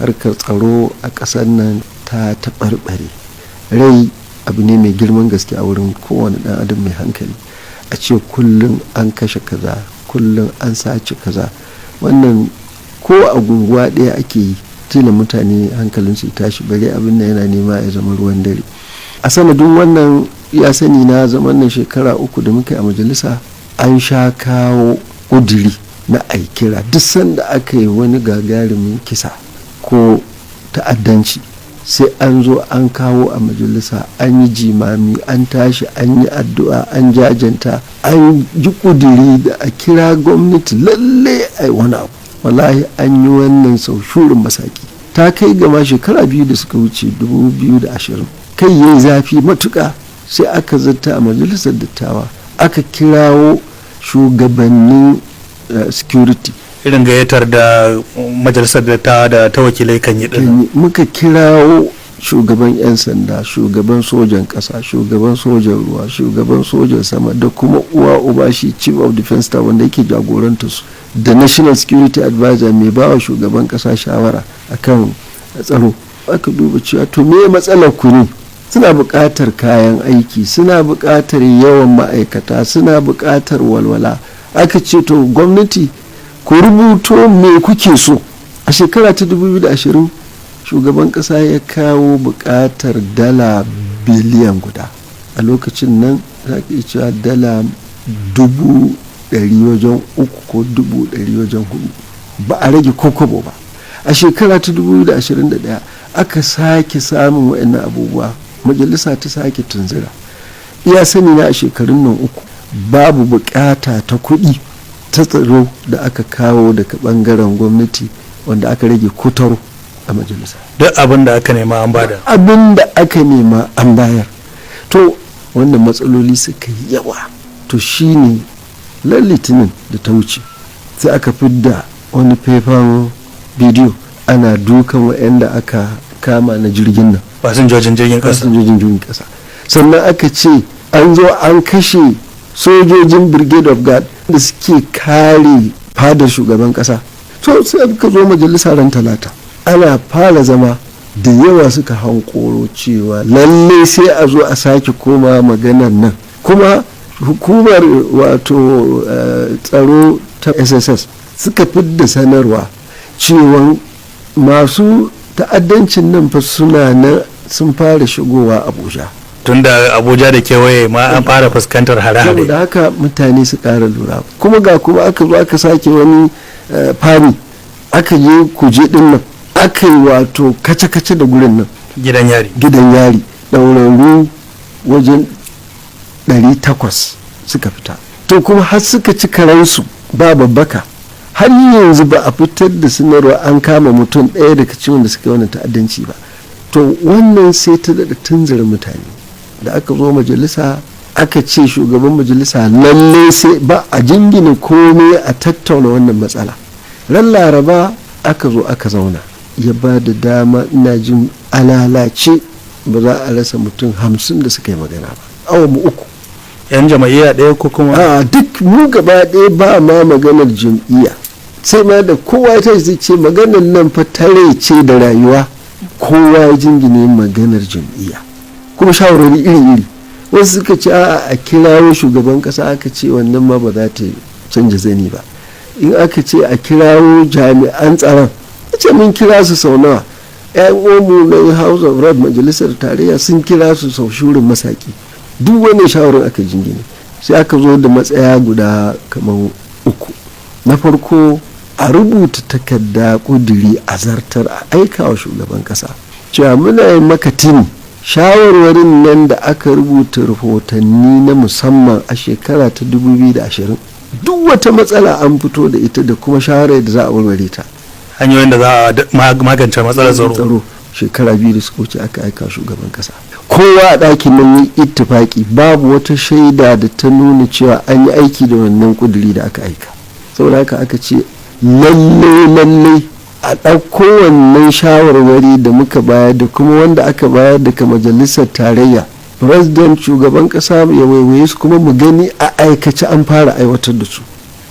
Harkar tsaro a ƙasar nan ta taɓarɓare. Rai abu ne mai girman gaske a wurin kowane ɗan adam mai hankali. A ce kullum an kashe kaza, kullum an sace kaza, wannan ko a gunguwa ɗaya ake yi, tila mutane hankalinsu ya tashi, bare abin da yana nema ya zama ruwan dare. A sanadin wannan, ya sani na zaman nan shekara 3 da muka yi a majalisa, an sha kawo ƙudiri na aikira duk sanda aka yi wani gagarumin kisa ko ta'addanci, sai an zo an kawo a majalisa, an yi jimami, an tashi an yi addu'a, an jajanta, an yi ƙudiri da a kira gwamnati lalle a wani abu. Wallahi an yi wannan sau shurin masaki. Ta kai gama shekara 2 da suka wuce, 2020, kai yayi zafi matuƙa, sai aka zarta a majalisar dattawa, aka kirawo shugabannin security. Irin gayyatar da majalisar dattawa da ta wakilai kan yi din. Muka kirawo shugaban 'yan sanda, shugaban sojan ƙasa, shugaban sojan ruwa, shugaban sojan sama, da kuma uwa uba shi chief of defense staff wanda yake jagoranta su, da national security advisor mai bawa shugaban ƙasa shawara akan tsaro. Aka duba cewa to me matsalar ku ne? Suna buƙatar kayan aiki, suna buƙatar yawan ma'aikata, suna buƙatar walwala. Aka ce to gwamnati, ku rubuto me kuke so. A shekara ta 2020 shugaban ƙasa ya kawo buƙatar dala biliyan 1. A lokacin nan za ka iya cewa dala 300,000 wajen ko 400,000 wajen. Ba a rage kokobo ba. A shekara ta 2021 aka sake samun waɗannan abubuwa, majalisa ta sake tunzura. Iya sani na, a shekarun nan 3 babu bukata ta kuɗi ta tsaro da aka kawo daga bangaren gwamnati wanda aka rage kotaro a majalisa. Duk abin da aka nema an bada. Abin da aka nema an bayar. To wannan matsaloli suka yi yawa. To shine lan Litinin da ta wuce sai aka fidda wani faifan bidiyo ana dukan waɗanda aka kama na jirgin nan. Fasinjojin jirgin kasa. Fasinjojin jirgin kasa. Sannan aka ce an zo an kashe sojojin Brigade of Guard da suke kare fadar shugaban kasa. So sai aka zo majalisa ran Talata, ana fara zama da yawa suka hankoro cewa lalle sai a zo a sake koma maganar nan. Kuma hukumar wato tsaro ta SSS suka fidda sanarwa cewa masu ta'addancin nan fa suna nan, sun fara shigowa Abuja. Tunda Abuja da kewaye ma an fara fuskantar hare-hare. Saboda haka mutane su ƙara lura. Kuma ga kuma aka zo aka sake wani fari, aka je Kuje din nan, aka yi wato kace-kace da gurin nan. Gidan yari. Gidan yari, ɗaurarru wajen 800 suka fita. To kuma har suka ci karansu ba babbaka. Har yanzu ba a fitar da sanarwa an kama mutum ɗaya daga cikin wanda suka yi wannan ta'addanci ba. To wannan sai ta daɗa tunzura mutane. Da aka zo majalisa aka ce shugaban majalisa lalle sai ba a jingina komai a tattauna wannan matsala. Ran Laraba aka zo aka zauna, ya ba da dama, ina jin alalace ba za a rasa mutum 50 da suka yi magana ba awa mu 3. Yan jama'iyya ɗaya ko kuma? A duk mu gaba ɗaya, ba ma maganar jam'iyya. Sai ma da kowa ta zai ce maganar nan fa tare ce da rayuwa, kowa ya jingine maganar jam'iyya. Kuma shawarwari iri-iri. Wasu suka ce a'a, a kirawo shugaban kasa. Aka ce wannan ma ba za ta canja zani ba. In aka ce a kirawo jami'an tsaron, a ce mun kira su sau nawa. Yan uwanmu na House of Rep, majalisar tarayya, sun kira su sau shurin masaki. Duk wannan shawarar aka jingine. Sai aka zo da matsaya guda kamar uku. Na farko, a rubuta takarda kuduri a zartar, a aika wa shugaban kasa cewa muna yin maka tuni shawarwarin nan da aka rubuta rahotanni na musamman a shekara ta 2020. Duk wata matsala an fito da ita da kuma shawarar da za a warware ta. Hanyoyin da za a magance matsalar tsaro. Tsaro, shekara 2 da suka wuce aka aika shugaban kasa. Kowa a ɗakin nan yi ittifaki, babu wata shaida da ta nuna cewa an yi aiki da wannan kuduri da aka aika. Saboda haka aka ce lalle lalle a ɗauko wannan shawarwari da muka bayar da kuma wanda aka bayar daga majalisar tarayya, president, shugaban ƙasa ya waiwaye su, kuma mu gani a aikace an fara aiwatar da su.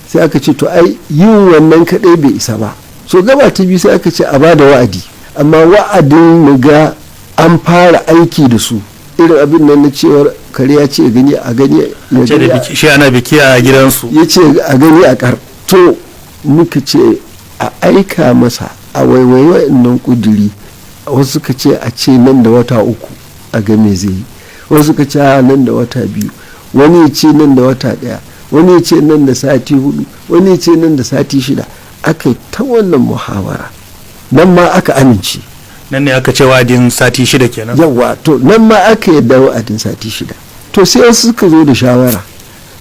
Sai aka ce to ai yin wannan kaɗai bai isa ba. So gaba ta biyu sai aka ce a ba da wa'adi. Amma wa'adin mu ga an fara aiki da su, irin abin nan na cewar kare ya ce gani a gani ya Ce da gani biki, shi ana biki a gidansu. Ya ce a gani a kar. To muka ce a aika masa a waiwayi wa'annan kuduri. Wasu suka ce a ce nan da wata 3 a ga me zai yi, wasu suka ce a nan da wata 2, wani ya ce nan da wata 1, wani ya ce nan da sati 4, wani ya ce nan da sati 6. Aka yi ta wannan muhawara, nan ma aka amince. Nan ne aka ce wa'adin sati 6 kenan. Yawa, to nan ma aka yadda wa'adin sati 6. To sai wasu suka zo da shawara,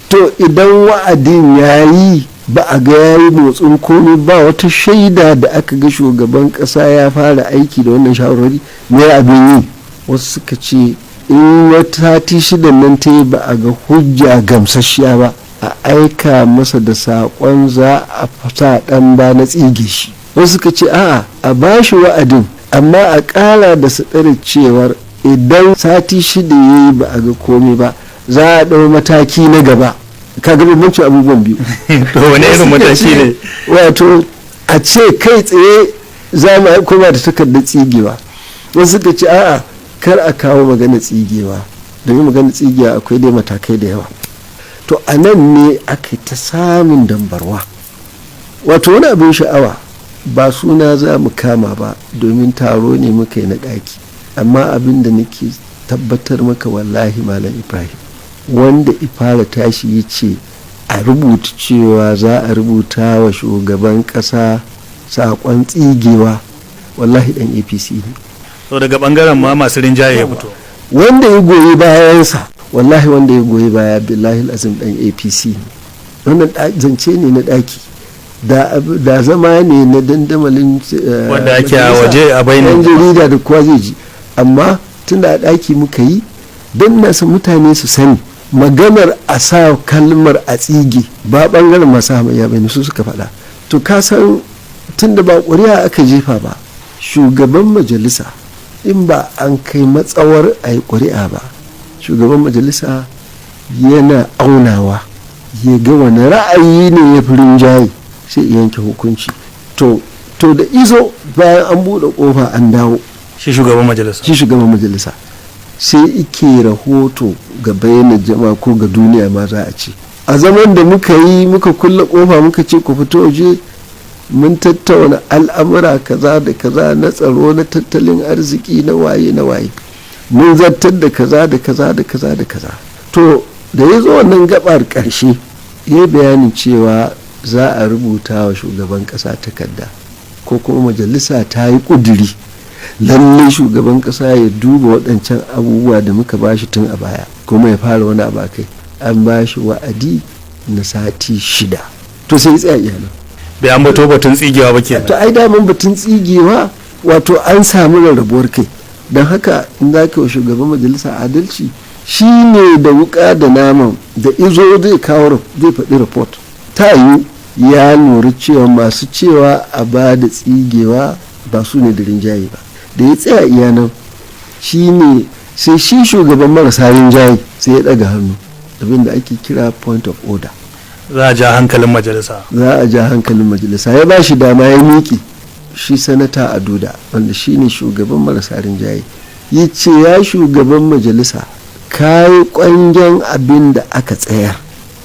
to idan wa'adin ya yi ba a ga ya yi motsin komai ba, wata shaida da aka ga shugaban kasa ya fara aiki da wannan shawarwari, me abin yi? Wasu suka ce in wata sati 6n nan ta yi ba a ga hujja gamsasshiya ba, a aika masa da saƙon za a sa ɗan ba na tsige shi. Wasu suka ce a'a, a ba shi wa'adin amma a ƙara da su tsare cewar idan sati 6 ya yi ba a ga komai ba, za a ɗau mataki na gaba. Ka ga bambancin abubuwan biyu. To wani irin mataki ne? Wato a ce kai tsaye za mu aiko ba da takardar tsigewa. Wasu suka ce a'a, kar a kawo magana tsigewa, domin magana tsigewa akwai dai matakai da yawa. To a nan ne aka ta samun dambarwa. Wato wani abin sha'awa, ba suna za mu kama ba domin taro ne muka yi na ɗaki, amma abin da nake tabbatar maka, wallahi Malam Ibrahim, wanda ifara tashi ya ce a rubuta cewa za a rubuta wa shugaban ƙasa saƙon tsigewa, wallahi ɗan APC ne. To daga bangaren ma masu rinjaye ya fito. Wanda ya goyi bayansa, wallahi wanda ya goyi baya, billahi azim, ɗan APC ne. Wannan zance ne na ɗaki, da zama ne na dandamalin wanda ake a majalisa, waje a bainar yan jarida da kowa zai ji. Amma tunda a ɗaki muka yi, don na san mutane su sani, maganar a sa kalmar a tsige ba ɓangaren masu hamayya bane su suka faɗa. To ka san tunda ba ƙuri'a aka jefa ba, shugaban majalisa, in ba an kai matsawar a yi ƙuri'a ba, shugaban majalisa yana aunawa ya ga wani ra'ayi ne ya fi rinjaye, sai ya yanke hukunci. To da izo bayan an buɗe ƙofa an dawo, shi shugaban majalisa, shi shugaban majalisa sai ike rahoto ga bayanan jama'a ko ga duniya ma za a ce, a zaman da muka yi muka kulle kofa muka ce ku fito waje, mun tattauna al'amura kaza da kaza na tsaro, na tattalin arziki, na waye na waye, mun zartar da kaza da kaza da kaza da kaza. To da ya zo wannan gabar karshe, ya bayanin cewa za a rubuta wa shugaban kasa takarda, ko kuma majalisa ta yi kuduri lallai shugaban kasa ya duba waɗancan abubuwa da muka bashi tun a baya, kuma ya fara wani abu kai, an bashi wa'adi na sati 6. To sai ya tsaya iyalan. Bai ambato batun tsigewa ba kenan. To ai daman batun tsigewa, wato an samu rarrabuwar kai. Don haka in za ka yi wa shugaban majalisa adalci, shi ne da wuka da naman, da izo zai kawo zai faɗi report. Ta yiwu ya lura cewa masu cewa a ba da tsigewa ba su ne da rinjaye ba. Da ya tsaya iya nan, shi ne sai shi shugaban marasa rinjaye sai ya ɗaga hannu, abinda ake kira point of order. Za a ja hankalin majalisa. Za a ja hankalin majalisa. Ya ba shi dama ya miƙe, shi Sanata Aduda, wanda shi ne shugaban marasa rinjaye, ya ce ya shugaban majalisa, ka yi ƙwangen abin da aka tsayar,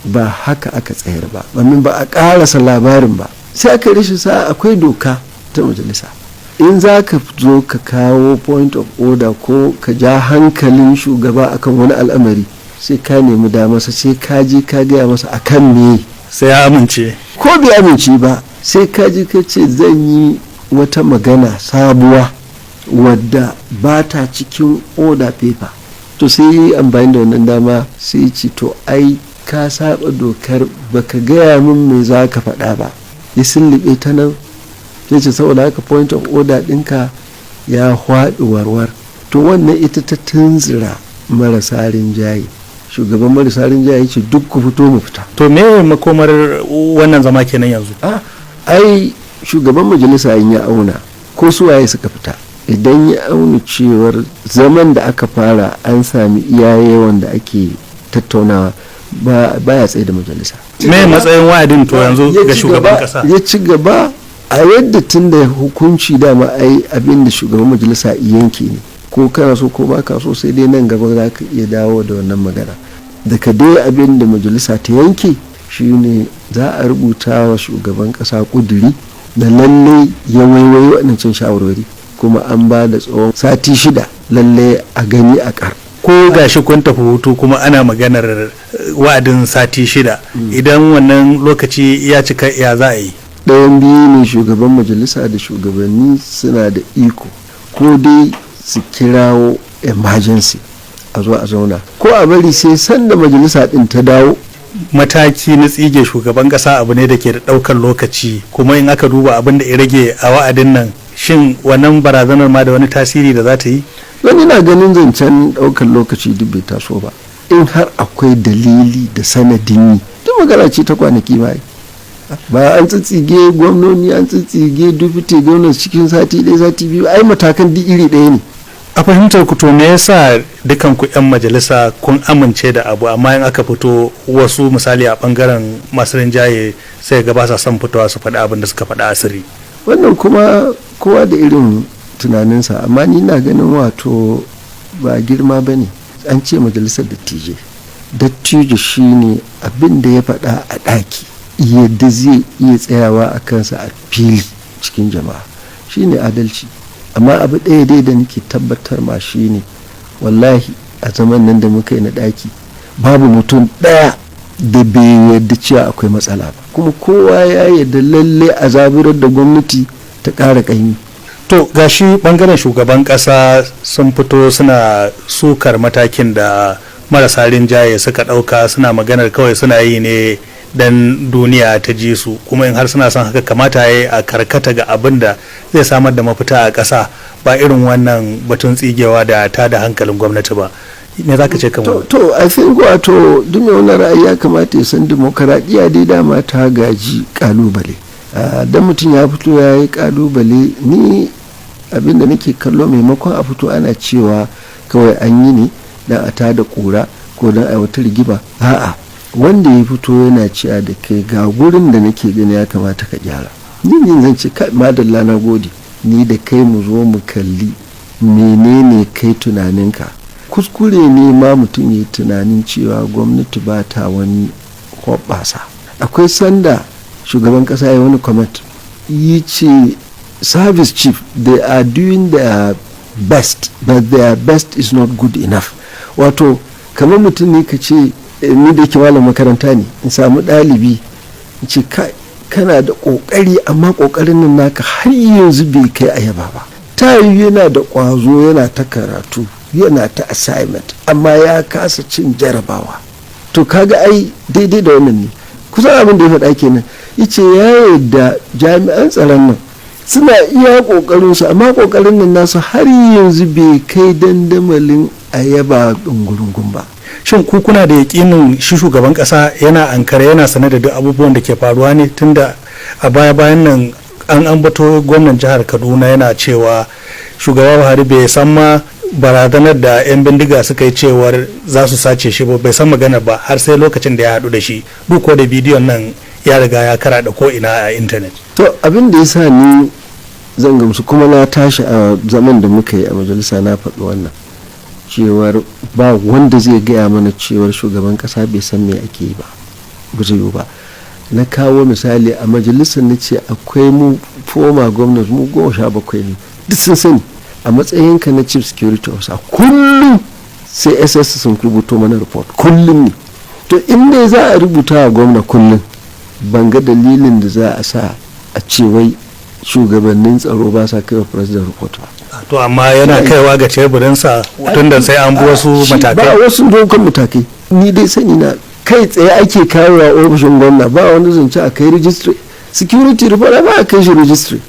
ba haka aka tsayar ba, domin ba a ƙarasa labarin ba. Sai aka rashin sa akwai doka ta majalisa, in za ka zo ka kawo point of order ko ka ja hankalin shugaba akan wani al'amari, sai ka nemi damarsa, sai ka je ka gaya masa akan me. Sai ya amince. Ko bai amince ba, sai ka je ka ce zan yi wata magana sabuwa wadda ba ta cikin order paper. To sai yi amfani da wannan dama, sai ce to ai ka saba dokar, baka gaya min me za ka faɗa ba. Ya sullube ta nan, sai ce saboda haka point of order ɗinka ya hwaɗi warwar. To wannan ita ta tunzura marasa rinjaye. Shugaban marasa rinjaye ce duk ku fito mu fita. To me makomar wannan zama kenan yanzu? A ai shugaban majalisa in ya auna ko su waye suka fita, idan ya auna cewar zaman da aka fara an sami iyaye wanda ake tattaunawa, ba ya tsaye da majalisa. Me matsayin wa'adin to yanzu Ya ga ci shugaban gaba- kasa? Ya ci gaba. A yadda tun da hukunci dama ai abin da shugaban majalisa yanke ne, ko kana so ko ba ka so, sai dai nan gaba za ka iya dawo da wannan magana. Daga dai abin da majalisa ta yanke shine za a rubuta wa shugaban kasa kuduri da lalle ya waiwayi waɗancan shawarwari, kuma an ba da tsawon sati 6 lalle a gani a kar. Ko gashi kun tafi hutu kuma ana maganar wa'adin sati 6, idan wannan lokaci ya cika ya za a yi? Ɗayan biyu ne, shugaban majalisa da shugabanni suna da iko ko dai su kirawo emergency a zo a zauna, ko a bari sai sanda majalisa ɗin ta dawo. Mataki na tsige shugaban kasa abu ne da ke da ɗaukar lokaci, kuma in aka duba abin da ya rage a wa'adin nan, shin wannan barazanar ma da wani tasiri da za ta yi? Wani na ganin zancen ɗaukar lokaci duk bai taso ba in har akwai dalili da sanadin yi. Duk magana ce ta kwanaki ba ba an tsitsige gwamnoni, an tsitsige dufite gwamnati cikin sati 1, sati 2, ai matakan duk iri ɗaya ne. A fahimtar ku, to me yasa dukan ku yan majalisa kun amince da abu, amma in aka fito wasu, misali a bangaren masu rinjaye, sai ga ba sa son fitowa su faɗi abin da suka faɗa asiri? Wannan kuma kowa da irin tunaninsa, amma ni na ganin wato ba girma ba ne. An ce majalisar dattijai, dattijo shine abin da ya faɗa a ɗaki yadda zai iya tsayawa a kansa a fili cikin jama'a, shine adalci. Amma abu ɗaya dai da nake tabbatar ma shine, wallahi a zaman nan da muka yi na ɗaki, babu mutum ɗaya da bai yarda cewa akwai matsala ba, kuma kowa ya yarda lalle a zaburar da gwamnati ta ƙara ƙaimi. To gashi bangaren shugaban kasa sun fito suna sukar matakin da marasa rinjaye suka ɗauka, suna maganar kawai suna yi ne dan duniya ta ji su, kuma in har suna son haka kamata ya a karkata ga abin da zai samar da mafita a ƙasa, ba irin wannan batun tsigewa da ta da hankalin gwamnati ba. Me za ka ce kan wannan? To I think wato duk mai wannan ra'ayi ya kamata ya san demokaradiyya dai dama ta gaji kalubale. Dan mutum ya fito ya yi kalubale, ni abin da nake kallo, maimakon a fito ana cewa kawai an yi ne dan a tada kura ko dan a wata rigima, a'a, wanda ya fito yana cewa da kai ga gurin da nake gani ya kamata ka gyara, ni ne zan ce kai madalla, na gode, ni da kai mu zo mu kalli menene kai tunaninka. Kuskure ne ma mutum ya tunanin cewa gwamnati ba ta wani hoɓɓasa. Akwai sanda shugaban kasa ya wani comment, yi ce service chief, they are doing their best but their best is not good enough. Wato kamar mutum ne ka ce, ni da yake malam makaranta ne, in samu ɗalibi in ce kana da ƙoƙari, amma ƙoƙarin nan naka har yanzu bai kai a yaba ba. Ta yiwu yana da ƙwazo, yana ta karatu, yana ta assignment, amma ya kasa cin jarabawa. To kaga ai daidai da wannan ne. Kusan abin da ya faɗa kenan, yace ya yarda jami'an tsaron nan suna iya ƙoƙarin su, amma ƙoƙarin nan nasu har yanzu bai kai dandamalin a yaba ɗungurungun ba. Shin ku kuna da yakinin shi shugaban kasa yana ankara, yana sane da duk abubuwan da ke faruwa ne? Tunda a baya bayan nan an ambato gwamnan jihar Kaduna yana cewa shugaba Buhari bai san ma barazanar da 'yan bindiga suka yi cewar za su sace shi ba, bai san magana ba har sai lokacin da ya haɗu da shi, duk ko da bidiyon nan ya riga ya karaɗa ko ina a intanet. To abin da ya sa ni zan gamsu, kuma na tashi a zaman da muka yi a majalisa na faɗi wannan, cewar ba wanda zai gaya mana cewar shugaban kasa bai san me ake yi ba, ba zai yiwu ba. Na kawo misali a majalisar, na ce akwai mu former gwamnati mu 17 ne, duk sun sani. A matsayinka na chief security officer, kullum sai SS sun rubuto mana report, kullum ne. To in dai za a rubuta wa gwamna kullum, ban ga dalilin da za a sa a ce wai shugabannin tsaro ba sa kai wa president report ba. To amma yana kaiwa ga teburinsa, tunda sai an bi wasu matakai. Ba wasu dogon matakai, ni dai sani na kai tsaye ake kawo wa ofishin gwamna, ba wani zance a kai registry. Security report ba a kai shi registry.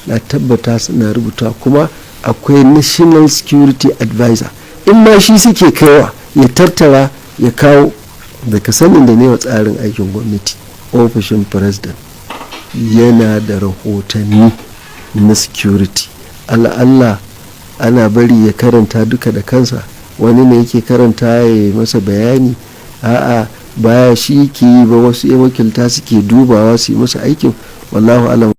Na tabbata suna rubuta, kuma akwai national security advisor, in ma shi suke kaiwa ya tattara ya kawo. Daga sanin da ne wa tsarin aikin gwamnati, ofishin president yana da rahotanni na security. Allah ana bari ya karanta duka da kansa, wani ne yake karanta ya yi masa bayani? A'a, baya shi ke yi ba, wasu ya wakilta suke dubawa su yi masa aikin. Wallahu alam.